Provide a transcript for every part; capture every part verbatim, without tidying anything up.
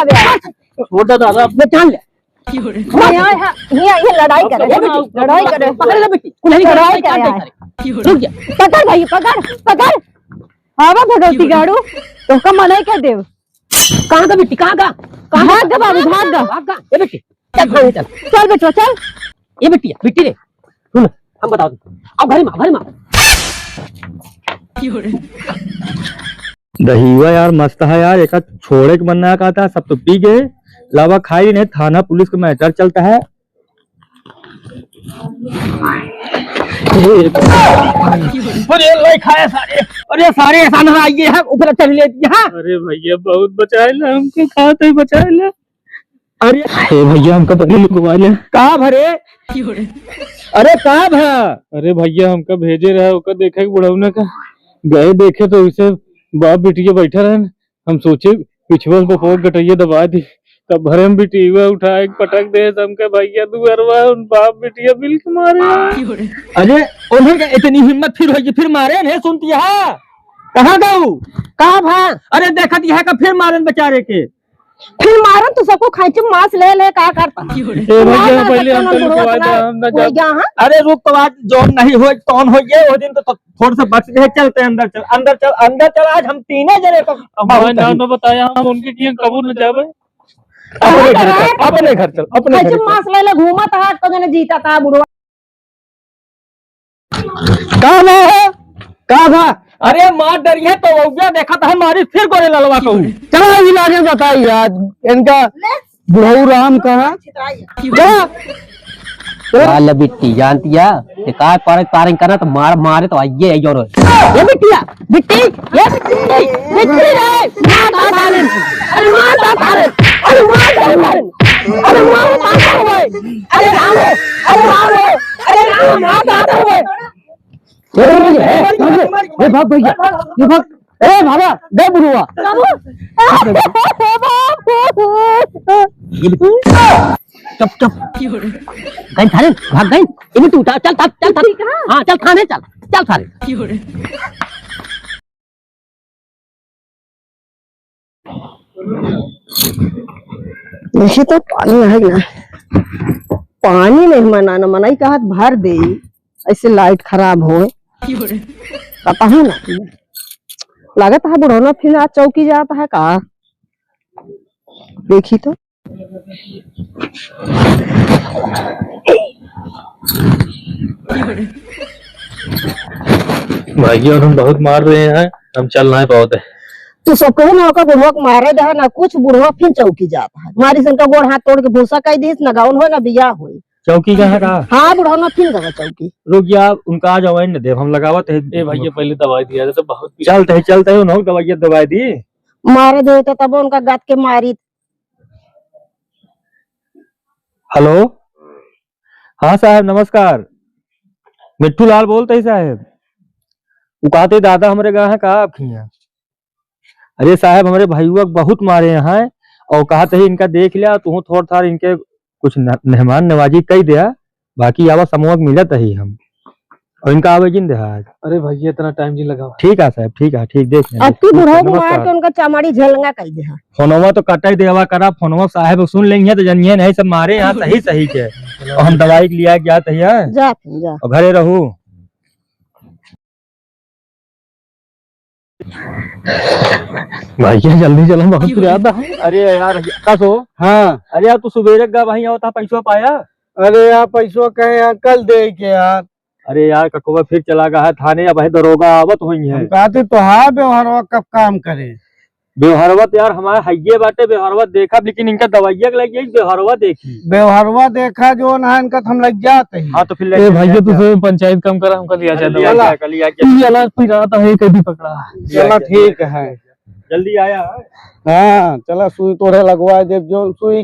आवे। छोड़ दे दादा, अब ये जान ले। हाँ, यहाँ, यहाँ, यहाँ, ये लड़ाई करे, अब ये लड़ाई करे। पकड़ ले बेटी, कुल्हाड़ी लड़ाई करे, करे। रुक जा। पकड़ भाई, पकड़, पकड़। आवा भगवती गाड़ू, तोहका मना ही कर देव। कहाँ का बेटी, कहाँ का? कहाँ भाग का? गा बाबू, भाग गा। भाग गा। ए बेटी, चल, चल, चल। चल बेटवा, चल। ए बेटी, बेटी रे, सुन, हम बताओ। अब घरे में, घरे में। दहिवा यार मस्त है यार, एका छोड़े के मन ना कहता, सब तो पी गए, लावा खाई नहीं, थाना पुलिस का मैटर चलता है। अरे ले खाया सारे, अरे सारे ऐसा ना आइए है, ऊपर चढ़ लेती है। अरे भैया बहुत बचाए ला हमको, कहाँ तक बचाए ला। अरे ए भैया हमका पहले लुकवा ले। का भरे? अरे का भा? अरे भैया हमका भेजे रहा, ओकर देखे के बुढ़ौना का, गए देखे तो उसे बाप बिटिया बैठा रहे न। हम सोचे पिछुआ से बपवा गटैया दबा दी, तब भरे में बिटिया उठा के पटक दे, हमके भैया दुअरवा, उन बाप बिटिया मिल के मारे। अरे, उन्हें का इतनी हिम्मत फिर होई कि फिर मारे नहीं सुनती है? कहाँ गऊ? का भा? अरे, देखत यह का फिर मारन बेचारे के। फिर मारन तो सबको खाइचे मांस ले ले, का करता? ए भैया, मार पहले हम मार तनी मार दवाई दे, हम ना हो जाब। गया, हाँ? अरे, रुक, तो आज जौन नहीं होई, तौन होई, ये वो दिन तो, तो थोड़ा सा बच गए, चलते अंदर चल, अंदर चल, अंदर चल, आज हम तीनों जने तो अब बहुत हमारे नाम सही। ना बताया, हम उनके किए कबूल न जावे। अपने घर चल, अपने घर चल, अपने घर चल। मांस ले ले घूमत है, तो जने जीता था बुढ़वा। का बा हो? का बा? अरे मार डरिए तो वौजा देखत है, मारी फिर गोरे ललवा कहू। चला इलाज बताई यार, इनका बुढ़ऊ राम कहाँ? चला। वाह ले बिट्टी, जानती है? ये का पारक पारक करना तो मार मारे तो आइए, आइए और। ये बिट्टिया, बिट्टी, ये बिट्टी, बिट्टी रे, मार डाल साले। अरे मार डाल साले, अरे मार डाल साले, अरे मार डाल साले। अरे राम हो, अरे राम हो, अरे राम, मार डाल साले। ये भाग भैया, ये भाग। ए भागा, गए बुढ़वा। बाबू। चुप, चुप। गई थारे, भाग गई। इन्हें तू उठा, चल, चल, चल, चल। ठीक है। हाँ, चल थाने चल, चल थाने। देखी तो पानी है ना, पानी नहीं मना, ना मनाई कहत भर दे, ऐसे लाइट खराब हो, पता है ना, लागत है बुढ़ौना फिर आज चौकी जाता है का, देखी तो। भैया, हम बहुत मार रहे हैं, हम चल नहीं पाते। तू सब कहो ना, ओकर बुढ़वा के मारे दे, ना कुछ, बुढ़वा फिर चौकी जाता है। मारी सन का गोड़ हाथ तोड़ के भूसा कई दीस, ना गाउन होए, ना बियाह होए। चौकी कहाँ का? हाँ, बुढ़वा फिर गवा चौकी। रुक जा, उनका आ जाओ, न देव, हम लगावत है। ए भैया, पहले दवाई दिया जाए तो बहुत पीरा चलते है, चलते है, उन्होंने दवाइया दवाई दी। मारे दे तो तब उनका गात के मारी। हेलो, हाँ साहब, नमस्कार। मिट्ठू लाल बोलत ही साहब। उ कहत ही, दादा हमरे गाँव है का आप खिया? अरे साहब, हमरे भइयुआ के बहुत मारे हैं, और कहत ही इनका देख लिया, तू थोड़ थार इनके कुछ न-, मेहमान नवाजी कई दिया, बाकी आवा समूह के मिलत ही हम। और इनका आवे जिन देहा आज। अरे भैया, इतना टाइम जी लगावा। ठीक है साहब, ठीक है, ठीक, देख लें, अब तू ठीक है, बुढ़ऊ को मार नमस्कार। के उनका चमड़ी झेलंगा कई देहा। फोनवा तो कटाई देवा करा, फोनवा साहब सुन लेंगे तो जनिए नहीं सब मारे यहाँ सही सही के। और हम दवाई के लिए जात ही, हाँ? जात ही, जा। और घरे रहू। भैया जल्दी चलो, बहुत ज्यादा है। अरे यार, का सो? हाँ। अरे यार, तू सुबेरे गा भाई आवत हा, पैसवा पाया? अरे यार, पैसवा कहे यार, कल दे के यार। अरे यार, ककवा फिर चला गया है थाने, अब है दरोगा आवत होई है। हम कहते तो हाँ, व्यवहारवा कब काम करे। व्यवहारवा तो यार हमारा हइये बाटे, व्यवहारवा देखा, लेकिन इनका दवाइया के लग जाई, व्यवहारवा देखी। व्यवहारवा देखा जो ना, इनका तो हम लग जाते हैं। हाँ, तो फिर ले ए भैया, तू सब पंचायत कम करा, हमका लिया जाए, लिया दवाई। जाए, लिया जाए। ये अलग पिरात है, कभी पकड़ा। चला, ठीक है। जल्दी आया है। हाँ, चला, सुई तोड़े लगवा दे, जो सुई।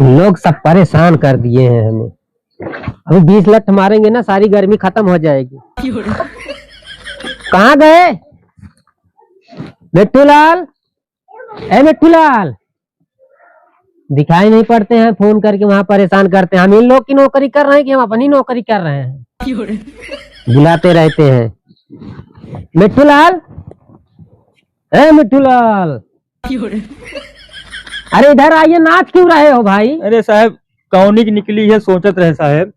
लोग सब परेशान कर दिए हैं हमें। अभी बीस लठ मारेंगे ना, सारी गर्मी खत्म हो जाएगी। कहाँ गए मिट्ठू लाल? ए मिट्ठू लाल, दिखाई नहीं पड़ते हैं, फोन करके वहाँ परेशान करते हैं। हम इन लोग की नौकरी कर रहे हैं कि हम अपनी नौकरी कर रहे हैं? बुलाते रहते हैं। मिट्ठू लाल, ए मिट्ठू लाल, अरे इधर आइए, नाच क्यों रहे हो भाई? अरे साहब, कौनी की निकली है, सोचत रहे साहब।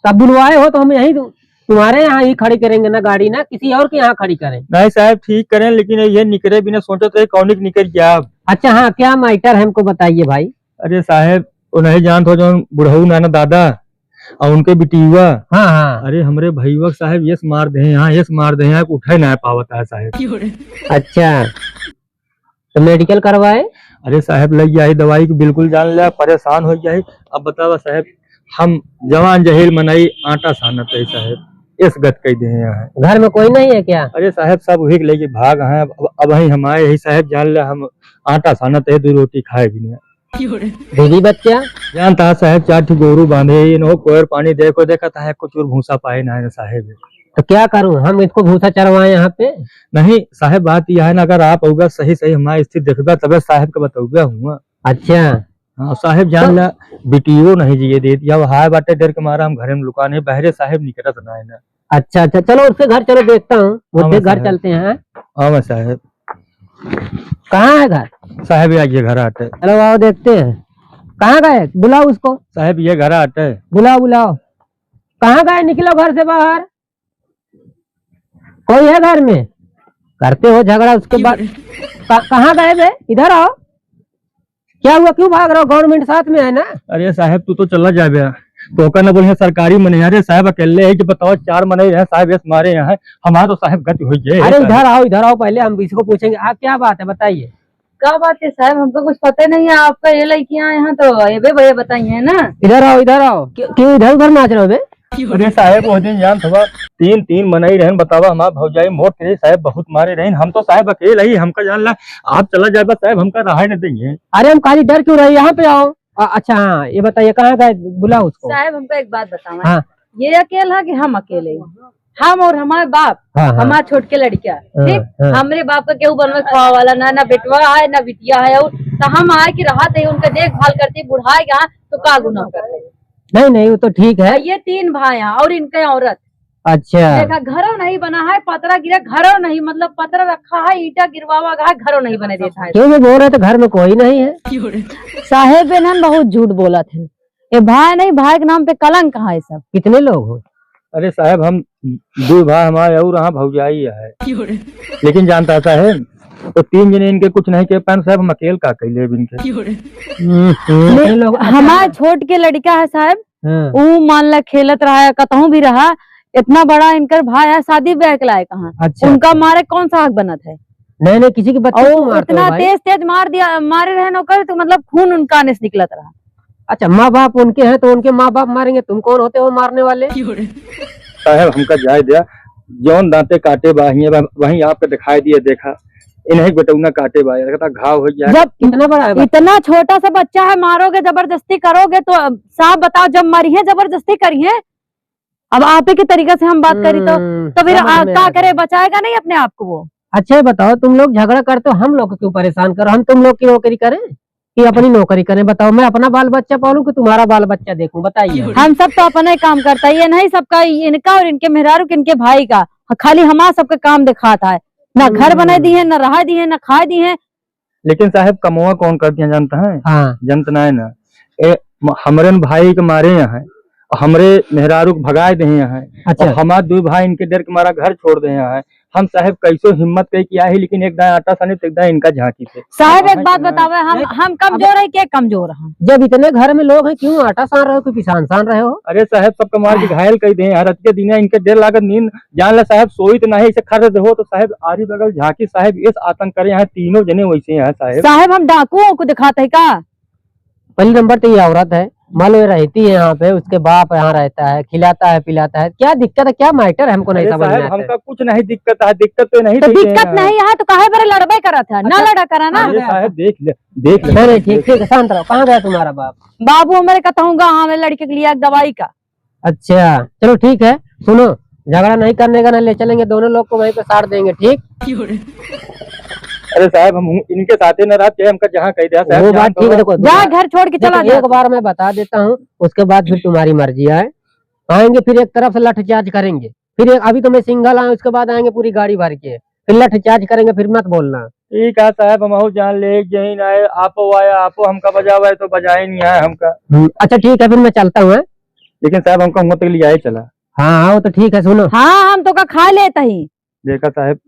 तब बुलवाए हो तो हम यहीं तु-, तुम्हारे यहाँ ही खड़ी करेंगे ना गाड़ी, ना किसी और के यहाँ खड़ी करें। नहीं साहब, ठीक करें, लेकिन ये निकरे बिना सोचत रहे, कौनी की निकल गया अब। अच्छा हाँ, क्या matter है हमको बताइए भाई। अरे साहब, वो नहीं जानत हो जो बुढ़ऊ नाना दादा और उनके बिटिया। हाँ, हाँ। अरे हमरे भइया साहब, यस मार दे हैं, हाँ, यस मार दे हैं, उठे ना पावत है साहब। अच्छा, तो medical करवाए? अरे साहब, लग जाए दवाई की, बिल्कुल जान ले, परेशान हो जाए। अब बतावा साहब, हम जवान जहील मनई आटा सानत है साहेब, इस गत कई दे हैं। घर में कोई नहीं है क्या? अरे साहेब, सब वही लेके भाग हैं। अब, अब वही हम आए ही साहेब, जान ले हम आटा सानत है, दो रोटी खाए भी नहीं। बीवी बच्चा? जानता है साहेब, चार ठो गोरू बांधे, इन्हों कोयर पानी देखो, देखा था है, कुछ और भूसा पाए ना है साहेब। तो क्या करूं, हम इसको भूसा चरवाएं यहाँ पे? नहीं साहेब, बात यह है ना, अगर आप अउबा सही सही हमारी स्थिति देखबा, तबे साहेब का बतउबा हुआ। अच्छा। हाँ साहेब, जान तो ला, बिटियो नहीं जिए देत, या हाय बाटे डर के मारा हम घरे में लुकाने, बहरे साहेब निकलत ना है ना। अच्छा, अच्छा, चलो उसके घर चलो, देखता हूँ, हाँ, उसके घर साहेब। चलते हैं। हाँ, साहेब। कहाँ है घर? साहेब, ये आइए, घर आटे। चलो, आओ, देखते हैं। कहाँ गए? बुलाओ उसको। साहेब, ये घर आटे। बुलाओ, बुलाओ। कहाँ गए? निकलो घर से बाहर। कोई है घर में? करते हो झगड़ा, उसके बाद का-, कहाँ गए बे? इधर आओ। क्या हुआ, क्यों भाग रहे हो? गवर्नमेंट साथ में है ना। अरे साहेब, तू तो चला जाबे, तो ओकर ना बोले सरकारी मने। अरे साहेब, अकेले है कि बताओ, चार मने हैं साहेब, यस मारे यहाँ, हमारा तो साहेब गति हो गए। अरे साहेब। इधर आओ, इधर आओ, पहले हम इसको पूछेंगे। हाँ, क्या बात है, बताइए। का बात है साहेब, हमका कुछ पता नहीं है। आपका ये लड़की आए हैं तो ये बे भैया बताइए है ना। इधर आओ, इधर आओ। क्यों, क्यों इधर उधर नाच रहे हो बे? अरे साहेब, वो दिन जान थवा, तीन, तीन मनई रहन, बतावा, हमार भौजाई मोट रही साहेब, बहुत मारे रहन। हम तो साहेब अकेले ही, हमका जान ला, आप चला जाबा साहेब, हमका रहाय न देंगे। अरे हम काली डर क्यों रहे, यहाँ पे आओ। अ-, अच्छा हाँ, ये बताइए कहाँ गए, बुलाओ उसको। साहेब हमका एक बात बतावा। हाँ। ये अकेला है कि हम अकेले हैं? हम और हमारे बाप, हाँ, हाँ। हमार छोटके लड़का, हाँ, ठीक? हाँ। हमरे बाप का केहू बनवे खावा वाला ना, ना बेटवा है, ना बिटिया है, और तो हम आए कि रहत है, उनका देखभाल करती, बुढ़ाए गया तो का गुनाह करते? नहीं, नहीं, वो तो ठीक है। ये तीन भाई हैं और इनके औरत। अच्छा। देखा, घरों नहीं बना है, पतरा गिरा, घरों नहीं, मतलब पतरा रखा है, ईंटा गिरवावा गया है, घरों नहीं बने देता है। क्यों, वो बोल रहे तो घर में कोई नहीं है। साहेब इन्हन बहुत झूठ बोलत है। ये भाई नहीं, भाई के नाम पे कलंक है सब। कितने लोग हो? अरे साहेब, हम दो भाई हमारे और यहाँ भौजाई है। लेकिन जानता साहेब, तो तीन जने इनके कुछ नहीं के पान साहेब, हम अकेल का कैले अब इनके। हम्म, हम्म। ले, ये लोग, अच्छा। हमार छोट के लड़का है साहेब, हाँ। ऊ मान ला खेलत रहा है, कतहूँ भी रहा, इतना बड़ा इनकर भाई है, शादी ब्याह के लायक कहाँ? अच्छा, उनका अच्छा। मारे कौन सा हक बनत है? नहीं, नहीं, किसी की बच्ची और क्यों मारते हो इतना भाई? तेज, तेज मार दिया, मारे रहे नौकर, तो मतलब खून उनका आने से निकलत रहा। अच्छा, माँ बाप उनके हैं तो उनके माँ बाप मारेंगे, तुम कौन होते हो मारने वाले? साहेब, हमका जाए दिया, जौन दांते काटे बा, हियां बा, वहीं आपके दिखाई दिए, देखा, इन्हीं बेटौना काटे बा, देखा था, घाव हो गया। जब कितना बड़ा है बच्चा? इतना छोटा सा बच्चा है, मारोगे, जबरदस्ती करोगे तो अब साहब बताओ, जब मरिहे जबरदस्ती करिहे, अब आप ही के तरीका से हम बात करी तो, हम्म, तो फिर समझ आ, में का आ करे, गया। बचाएगा नहीं अपने आप को वो। अच्छा, ये बताओ, तुम लोग झगड़ा करते हो, हम लोग को क्यों परेशान करो? हम तुम लोग की नौकरी करें कि अपनी नौकरी करें? बताओ, मैं अपना बाल बच्चा पालूं कि तुम्हारा बाल बच्चा देखूं? बताइए। हम सब तो अपने काम करता है, ये नहीं सबका, इनका और इनके मेहरारू के, इनके भाई का, खाली हमारा सबका काम दिखाता है। ना घर हम्म। बनाए दी है, ना रहा दी है, ना खाए दी है। लेकिन साहेब, कमवा कौन करती हैं जानता है? हाँ। जानत ना है ना। ए, म-, हमरे न भाई के मारे यहाँ, हमरे मेहरारू के भगाए दे यहाँ, अच्छा। और हमार दो भाई इनके डर के मारा घर छोड़ दे यहाँ। हम साहेब कैसो हिम्मत करी कि आही, लेकिन एक दाएं आटा सानी तो एक दाएं इनका झांकी थे। साहेब, एक बात बतावे, हम, हम कमजोर है, के कमजोर हैं? जब इतने घर में लोग हैं, क्यों आटा सान रहे हो, क्यों पिसान सान रहे हो? अरे साहेब, सबका मार के घायल कर दे यार। रात के दिन इनके डेढ़ लागत नींद, जान ले साहेब, सोई तो नहीं, इसे खर्च दे हो तो साहेब, आरी बगल झांकी साहेब, इस आतंक करे यहाँ तीनों जने वैसे हैं साहेब। साहेब, हम डाकुओं को दिखाते हैं का? पहली नंबर तो ये औरत है, मान लो ये रहती है यहाँ पे, उसके बाप यहाँ रहता है, खिलाता है, पिलाता है, क्या दिक्कत है, क्या मैटर है, हमको नहीं अरे समझ में साहब, आता है। हमका कुछ नहीं दिक्कत है, दिक्कत तो नहीं तो देते हैं दिक्कत यहाँ। नहीं है तो काहे बरे लड़बे करत है, ना अच्छा। लड़ा करा ना। अरे साहब, देख ले, देख ले, नहीं, नहीं, ठीक, देख ठीक ले। है, शांत रहो। कहाँ गया तुम्हारा बाप? बाबू हमारे कतहूँ गाँव में लड़के के लिए एक दवाई का। अच्छा, चलो ठीक है, सुनो, झगड़ा नहीं करने का ना, ले चलेंगे दोनों लोग को वहीं पे साड़ देंगे, ठीक? अरे साहब, हम इनके साथ ही ना रहते, हमका जहाँ कह दिया साहब, वो बात ठीक है, देखो, जा, घर छोड़ के चला जा। एक बार मैं बता देता हूँ, उसके बाद फिर तुम्हारी मर्जी आए। आएंगे फिर एक तरफ से लाठीचार्ज करेंगे, फिर एक, अभी तो मैं सिंगल आया, उसके बाद आएंगे पूरी गाड़ी भर के, फिर लाठीचार्ज करेंगे, फिर मत बोलना। ठीक है साहब, हम और जान ले, एक जहीन आए, आपो आए, आपो हमका बजावे तो बजाए नहीं आए हमका। हम्म, अच्छा ठीक है, फिर मैं चलता हूँ, हैं? लेकिन साहब, हमका हुआ तक ले आए चला। हाँ, हाँ, वो तो ठीक है, सुनो। हाँ, हम तो का खा लेता ही। देखा साहब,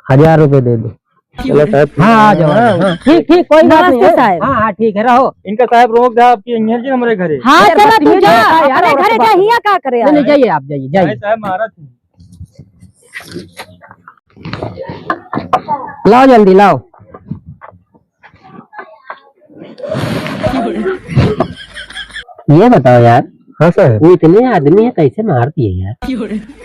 हजार रुपए दे दो। चलो साहब, हाँ, आ जाओ, आ जाओ। हाँ, ठीक, ठीक, कोई बात नहीं है। नमस्ते साहब। हाँ, हाँ, ठीक है, रहो। इनका साहब रोक दे आपकी इंजन जी हमारे घरे। हाँ, अरे, चला तू जा, यार, अपने घरे जा, हिया का करे नहीं, नहीं, आए? जाइए आप, जाइए, जाइए। नहीं साहब, महाराज। लाओ जल्दी, लाओ। ये बताओ यार, हाँ साहेब। वो इतने आदमी है, कैसे मार दिए यार?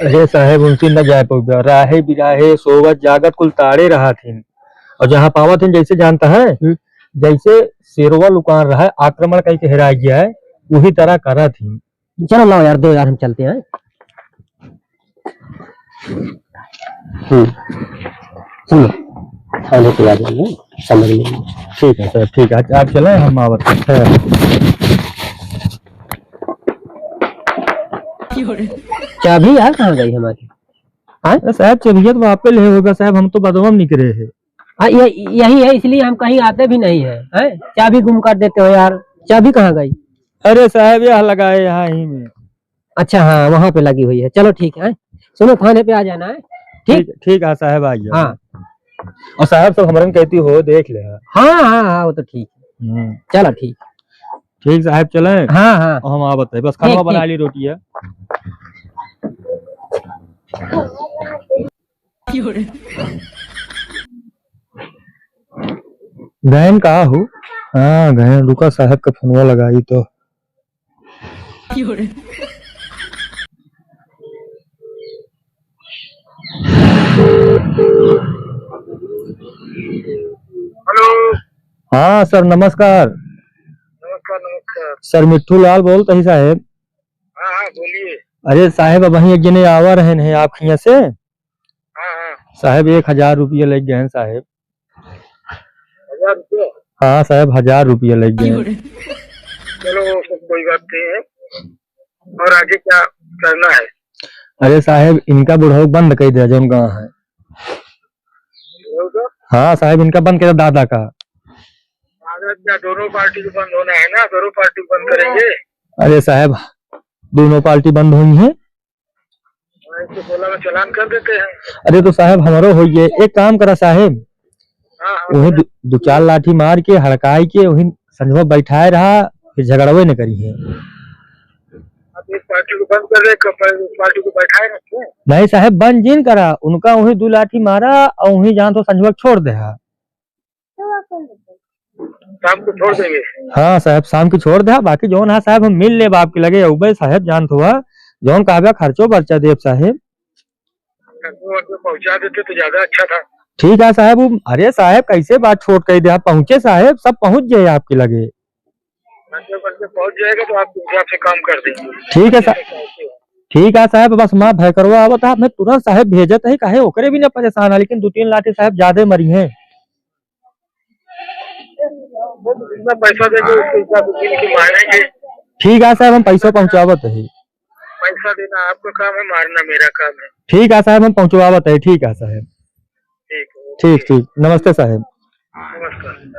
अरे साहेब, उनसे न जाए पउबे, राहे बिराहे सोवत जागत कुल ताड़े रहत हिन, और जहाँ पावत हिन जैसे जानता है, हम्म। जैसे शेरवा लुकान रहा है, आक्रमण कइके हेराइ गया है, वही तरह करत हिन। चलो लाओ यार, दो यार, हम चलते हैं। हम्म। सुनो, थाने पे आ जाइए, समझ में। ठीक है सर, ठीक है, आप चलें, हम आवत हैं। चाबी यार कहाँ गई हमारी? हाँ? अरे साहेब, चबिया तो आपे ले होगा साहेब, हम तो बदवा में निकरे हैं। हाँ, ये, यही है, इसलिए हम कहीं आते भी नहीं है, हैं? चाबी गुम कर देते हो यार, चाबी कहाँ गई? अरे साहेब, यह लगाए यहाँ ही में। अच्छा, हाँ, वहाँ पे लगी हुई है। चलो ठीक है, सुनो, थाने पे आ जाना है, ठीक? ठीक, ठीक है साहेब, आ गया। हाँ। और साहेब सब हमरन कहती हो, देख ले। हाँ, हाँ, हाँ, वो तो ठीक है। हम्म। चलो ठीक। ठीक साहेब, चले। हाँ, हाँ। हम आवत है, बस खाना ठीक, बना ठीक। ली, रोटी है। गयन कहाँ हो? हाँ, गयन, रुका, साहेब का फोनवा लगाई तो। हेलो। हाँ सर, नमस्कार। नमस्कार, नमस्कार। सर, मिट्ठू लाल बोलत ही साहेब। हाँ, हाँ, बोलिए। अरे साहेब, अबहीं एक जने आवा रहेन है आप खिया से। हाँ, हाँ। साहेब, एक हजार रुपया लग गए हैं साहेब। हजार रुपया? हाँ साहेब, हजार रुपया लग गए हैं। चलो, वो सब कोई बात नहीं है। और आगे क्या करना है? अरे साहेब, इनका बुढ़ऊ बंद कर दिया, जौन गाँव है। बुढ़ऊ का? हाँ साहेब, इनका बंद कर दिया, दादा का। अगर क्या दोनों पार्टी को बंद होना है ना, दोनों पार्टी को बंद करेंगे। अरे साहेब, दोनों पार्टी बंद हुई हैं। हाँ, इसको टोला में चालान कर देते हैं। अरे तो साहेब, हमरो होइए, एक काम करा साहेब, हाँ, हाँ, वही बोलो। दो, दो चार लाठी मार के, हड़काई के, वही संझवा बैठाए रहा, फिर झगड़वे न करी है। अब एक पार्टी को बंद कर दे, क-, प-, पार्टी को बैठाए रखे। नहीं साहेब, बंद जिन करा, उनका वही दो लाठी मारा और वही जान तो संझवा छोड़ दे हा। शाम को छोड़ देंगे। हाँ साहेब, शाम की छोड़ दे हा, बाकी जौन है साहेब, हम मिल लेब आपके लगे, अउबे साहेब, जानत हुआ, जौन कहबे खर्चो बर्चा देब साहेब। खर्चो वर्चो पहुँचा देते तो ज्यादा अच्छा था। ठीक है साहेब, वो, अरे साहेब, कैसे बात छोट कह दे, आप पहुँचे साहेब, सब पहुँच जाए आपके लगे। खर्चो वर्चो पहुँच जाएगा तो आप हिसाब से काम कर देंगे। ठीक है सा-, ठीक है साहेब, बस माँ भैकरवा आवत है, मैं तुरंत साहेब भेजत है, काहे ओकरे भी ना परेशान है, लेकिन दो तीन लाठी साहेब ज्यादा मरी हैं। जितना पैसा देंगे, उसके हिसाब से गिन के मारेंगे। ठीक है साहेब, हम पैसा पहुँचावत है। पैसा देना आपका काम है, मारना मेरा काम है। ठीक है साहेब, हम पहुँचवावत है। ठीक है साहेब। ठीक है। ठीक, ठीक। नमस्ते साहेब। नमस्कार।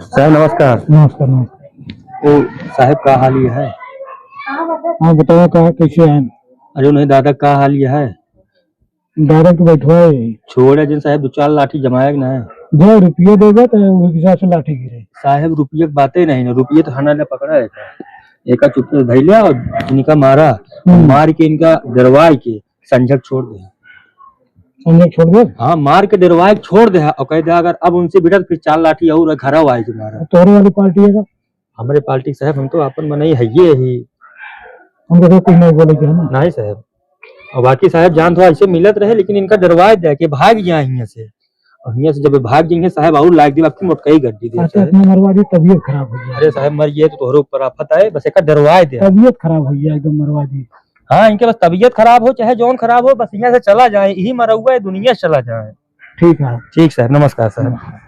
साहेब, नमस्कार। नमस्कार, नमस्कार। ओ, साहेब, का हाल ये है? हाँ, बताओ, का, कैसे हैं? अरे, नहीं, दादा, का हाल ये है? दादा के बैठवाए। छोड़े जिन साहेब, दो चार लाठी जमाए के ना है। दो रुपये देगा, तो वो हिसाब से लाठी गिरे। साहेब, रुपये की बातें नहीं ना, रुपये तो हना ने पकड़ा है। एका चुप से धइले और इनका मारा, हम्म। मार के इनका डरवाए के संझक छोड़ दे। संझक छोड़ दे? हाँ, मार के डरवाए के छोड़ दे और कह दे, अगर अब उनसे भिड़ा तो फिर चार लाठी और घरा आए के मारा। तोहरे वाली पार्टी है का? हमरे पार्टी के साहेब, हम तो आपन मनई हइये ही। हम तो कुछ नहीं बोले के है ना। नहीं साहेब। और बाकी साहेब जान तो ऐसे मिलत रहे, लेकिन इनका डरवाए दे के भाग जाए हियां से। और हियां से जब भाग जाएंगे साहेब, और लाग दी आपकी मोटकाई गड्डी दे अच्छा, साहेब। इतना मरवा दी, तबीयत खराब हो गया। अरे साहेब, मर गए तो तोहरे ऊपर आफत आए, बस एक डरवाए दे। तबीयत खराब हो गया एकदम मरवा दी। हाँ, इनके बस तबीयत खराब हो, चाहे जौन खराब हो, बस हियां से चला जाए, यही मरौआ है, दुनिया से चला जाए। ठीक है। ठीक साहेब, नमस्कार साहेब। नमस्कार।